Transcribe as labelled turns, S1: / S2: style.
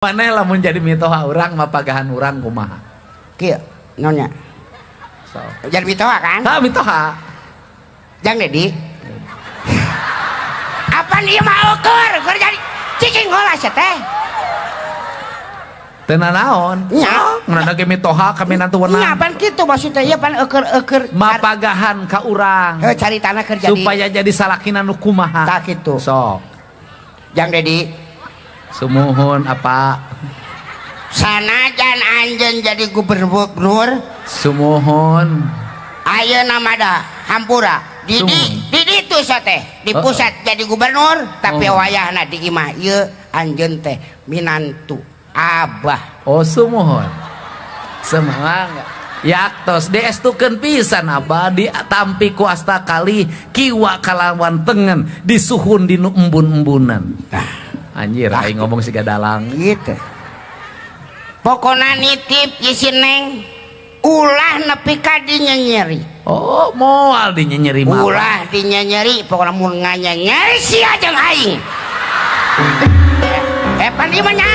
S1: Maneh lamun jadi mitoha urang mapagahan urang kumaha?
S2: Kieu naonnya?
S1: So.
S2: Jadi mitoha kan?
S1: Ha, mitoha.
S2: Jang Dedi. Apaan ieu mah ukur, keur jadi cicing heula sia teh.
S1: Teu nanaon.
S2: Nya.
S1: Ngeunana ge mitoha kami nantu
S2: Nya
S1: wenang.
S2: Pan kitu maksudnya ieu pan eueur-eueur
S1: Mapagahan ka urang.
S2: Heuh, cari tanah keur jadi
S1: Supaya jadi salakina nu kumaha.
S2: Tah kitu.
S1: Sok.
S2: Jang Dedi.
S1: Sumuhun apa?
S2: Sanajan anjeun jadi gubernur,
S1: Sumuhun.
S2: Ayeuna mah da hampura. Di di
S1: Sumuhun.
S2: di ditu sa teh, di pusat jadi gubernur, tapi wayahna di imah ieu anjeun teh minantu abah.
S1: Oh, sumuhun. Semangat. Yaktos diestukeun pisan abah, ditampi ku asta kali kiwa kalawan tengen, disuhun dinu embun-embunan.
S2: Nah,
S1: Anjir, aing ngomong siga dalang.
S2: Gitu. Pokona nitip ieu si Neng, ulah nepi ka dinyenyeri.
S1: Oh, moal dinyenyeri mah.
S2: Ulah dinyenyeri, pokona mun nganyenyeri sia jeung aing. Eh, pan ieu mah nya